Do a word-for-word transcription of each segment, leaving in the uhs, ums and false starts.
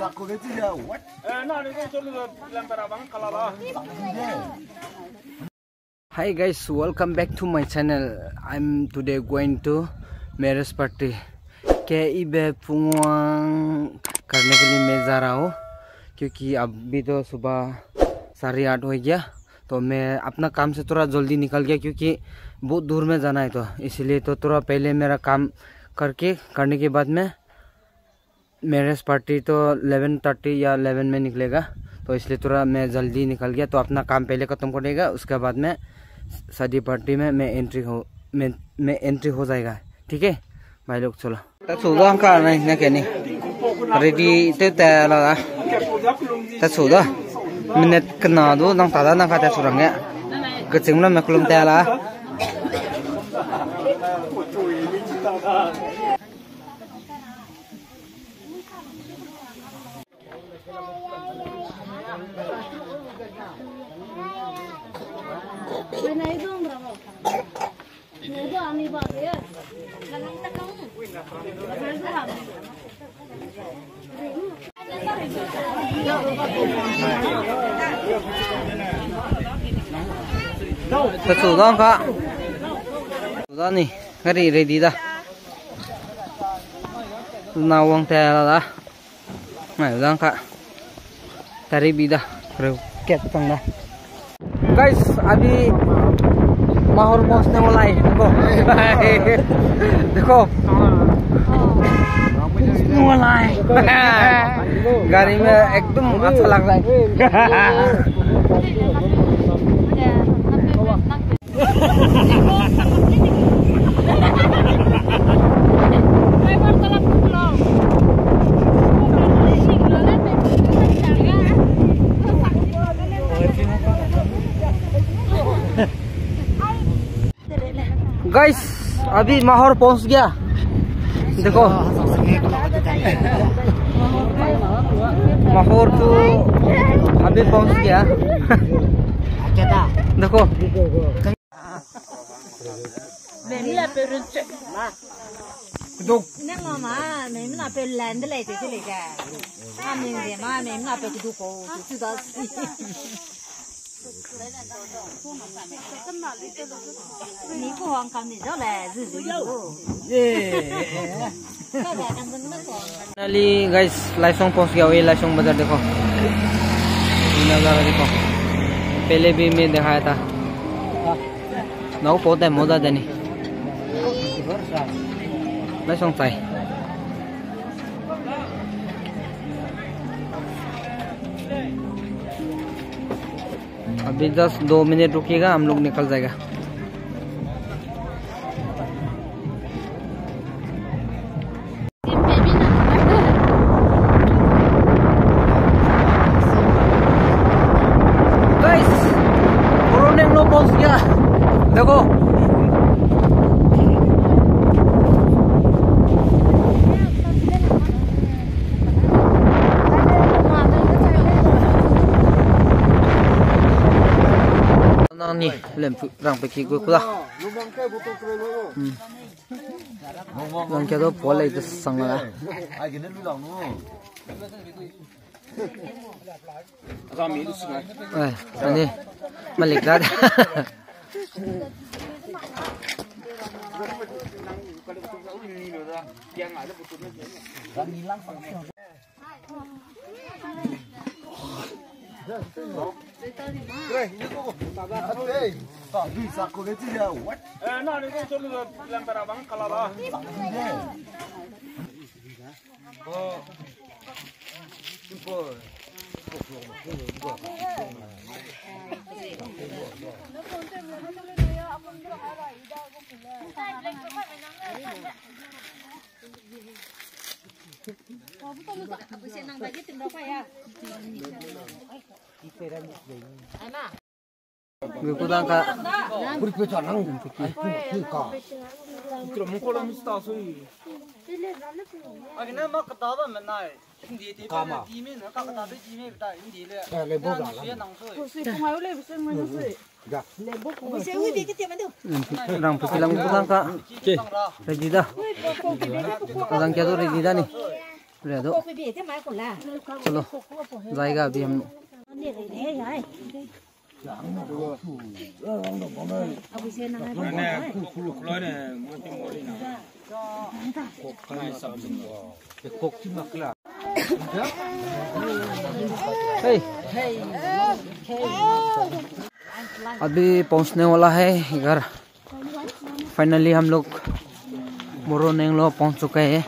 Hi guys, welcome back to my channel. I'm today going to marriage party. के इबे पुंगवांग करने के लिए मैं जा रहा हूँ, क्योंकि अभी तो सुबह साढ़े आठ हो गया। तो मैं अपना काम से थोड़ा जल्दी निकल गया, क्योंकि बहुत दूर में जाना है, तो इसीलिए तो थोड़ा पहले मेरा काम करके, करने के बाद में मैरिज पार्टी तो इलेवन थर्टी या इलेवन में निकलेगा, तो इसलिए थोड़ा मैं जल्दी निकल गया, तो अपना काम पहले खत्म कर देगा, उसके बाद में शादी पार्टी में मैं एंट्री हो, मैं, मैं एंट्री हो जाएगा। ठीक है भाई लोग, चलो। Ta chu da ka nai na ke ni. Ready te te la da. Ta chu da. Minute kena du nang ta da nang ka ta chu rang ge. Keching na me kulum te la. Ta chu da ka. Chu da ni, gari ready da. Na wang te la da. Ngai dang ka. Tari bi da. Kru ket tang da. Guys, अभी माहौर पहुंचने वाला है, देखो। देखो। पहुंचने वाला है। गाड़ी में एकदम अच्छा लग रहा है। गाइस, अभी माहौर पहुंच गया। देखो, माहौर तो अभी पहुंच गया। देखो। Memla pe run che. Duk. Nang mama, memla pe land le te le ga. A mem de ma, memla pe du ko, tu da. Ni ko hang kam ni jo le, zu zu ko. Ye. Finally, guys, Laisong पहुंच गया, वही लाइसोंग बाजार देखो। ये नज़ारा देखो। पहले भी मैं दिखाया था। Nau po te mo da de ni. Laisong chai. अभी दस दो मिनट रुकिएगा, हम लोग निकल जाएगा। गाइस, कोरोना में पहुंच गया। देखो। Nang ni, lem pu, rang pe ki gu ku da. Hmm. Nang kia do po lei de sang la. Ai, ani. Malik da. Gu ku dang ka. Agene ma kata ba menai. Hindi ti pa na ti me na ka kata be ti me ta hindi le. Rang pe kilang ku dang ka. Ready da. Adang kia do ready da ni. Re do. Chalo, jayega abhi hum. Hey. अभी पहुंचने वाला है घर। Finally हम लोग मोरो नेंगलो पहुंच चुका है।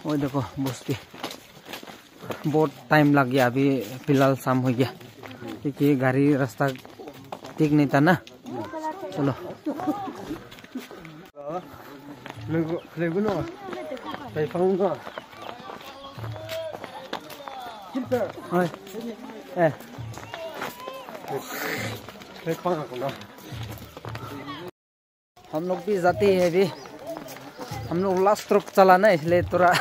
वो देखो बस्ती। बहुत टाइम लग गया, अभी फिलहाल शाम हो गया, क्योंकि गाड़ी रास्ता ठीक नहीं था ना। चलो। Oe. Eh. हम लोग भी जाते हैं अभी। हम लोग लास्ट ट्रिप चलाना है, इसलिए थोड़ा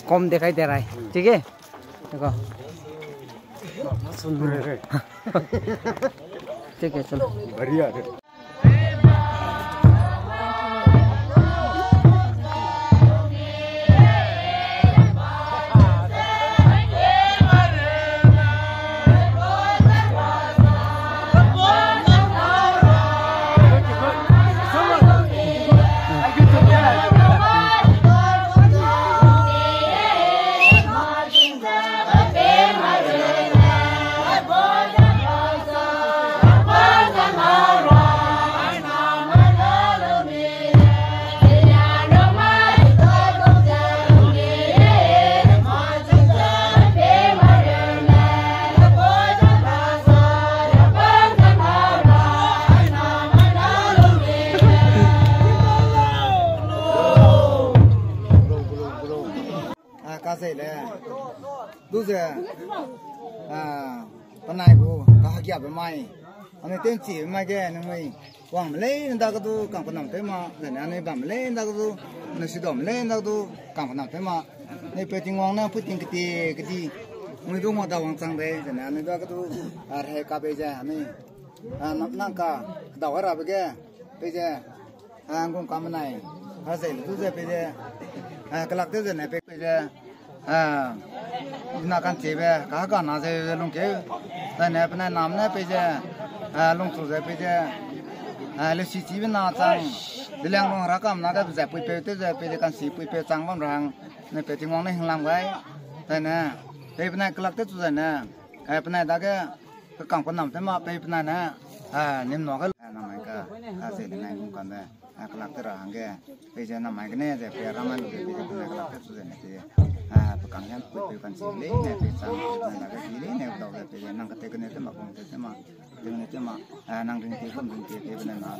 कम दिखाई दे रहा है, ठीक है? देखो। ठीक है, चलो। बढ़िया है। A, ka zei le. Du ze. A, penai gu, kahagiabe mai. Anui tenchibe mai ge, nangmui. Wangme leine dage du, kangpenam tew ma, zene anui bamme leine dage du, anui sidamme leine dage du, kangpenam tew ma. Anui pe Tingwang ne, puiting keti, keti. Mui du ma da wangchang dei, zene anui dage du, a, rehei ka pei ze, anui. A, nang, nang ka, dau rabe ge, pei ze. A, nggum kamenai, a, zei le du ze pei ze, a, kelak tew zene pei, pei ze, a, na kanchibe, kahega na ze ze lungkeu, zene penai nam ne pei ze, a, lungchu ze pei ze, a, leusi chibe na chang, diliang lung ra kam na ge ze puipeu tew ze pei ze kansi puipeu chang bam ra hang, ne pe Tingwang ne hinglam gai, zene, pei penai kelak tew chu zene, a, penai dage, Kekang penam tew ma pei penai ne, a, nim na ge, a, namai ka, a, zei le nai nung kame, a, kelak tew ra hangge, pei ze namai gene ze pei raman ge pei ze penai kelak tew chu ze ne pei, a, pekang hiam pui pei kan chi leine pei chang, pei penai lage chi leine dau ze pei ze nang kete gene tew ma, kung te tew ma, tew gene tew ma, a, nang ring te kum ring te pei penai na,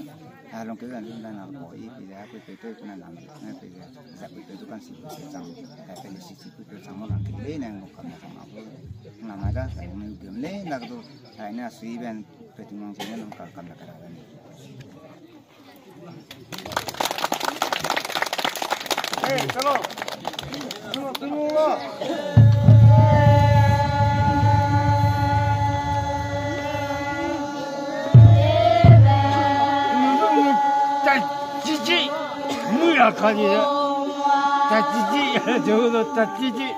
a, lungkeu ze ring penai na ko i pei ze, a, pui pei tew penai na, ne pei ze, za pui pei du kan chi pui pei chang, a, pei le chi chi pui pei chang ma lang ki leine nung kame chang na bu. Ngamai da, nui gum le, nda kedu, ai na sui ben, pe Tingwang chi ne nung ka kam da ka da ni. Hey, chalo. Chalo, chalo. Chai chichi. Mui a kha ni. Chai chichi. Chalo, chai chichi.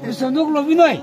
Bisa nuk lo binoi.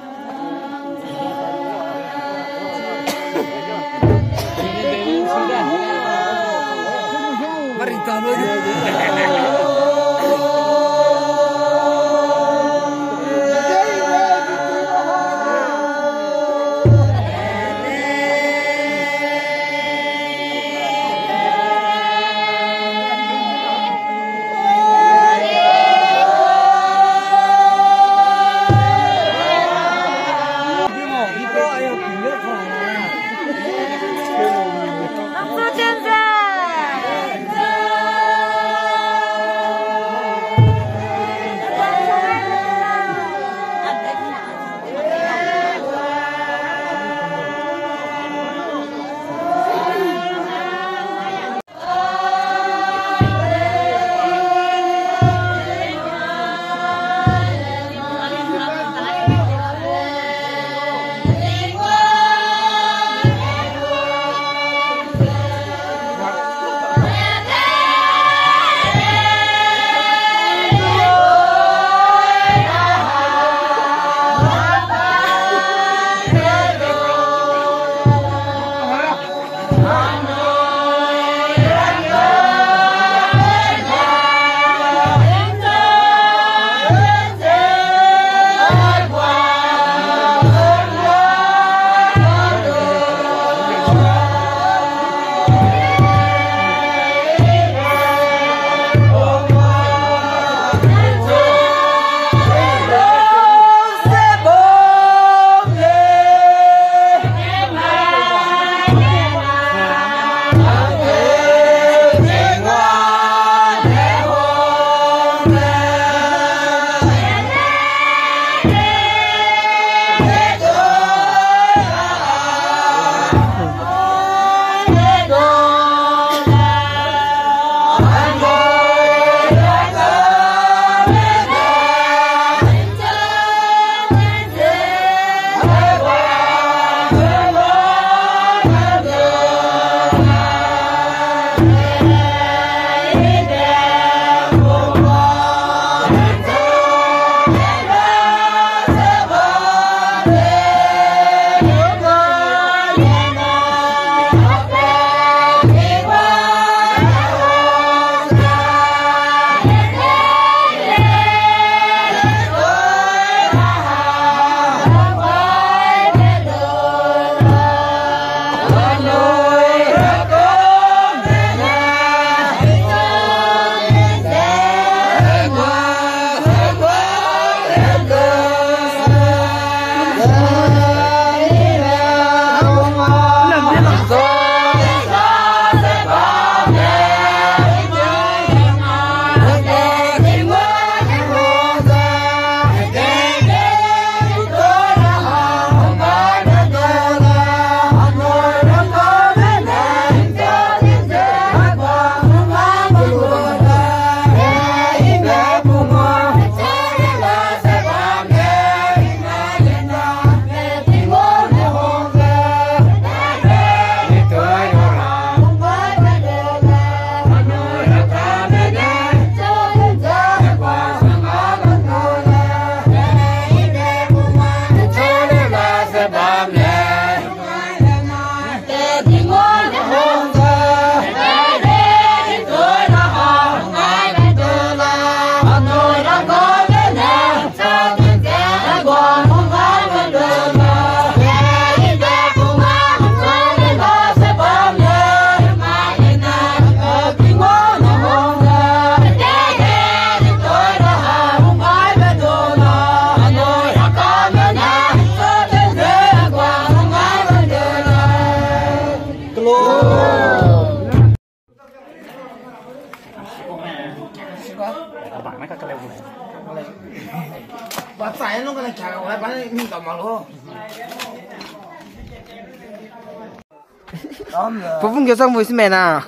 Pupung ge sang voice me na.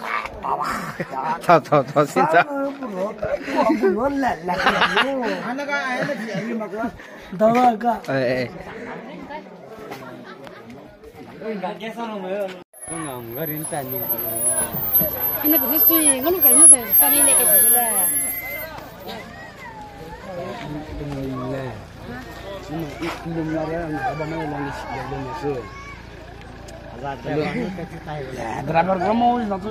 Tau, tau, tau, sin ta. Dawa ka. Eh, eh. Ina pe sui, nganu ka na sa sa ni le ke le. Driver ka mo na tu.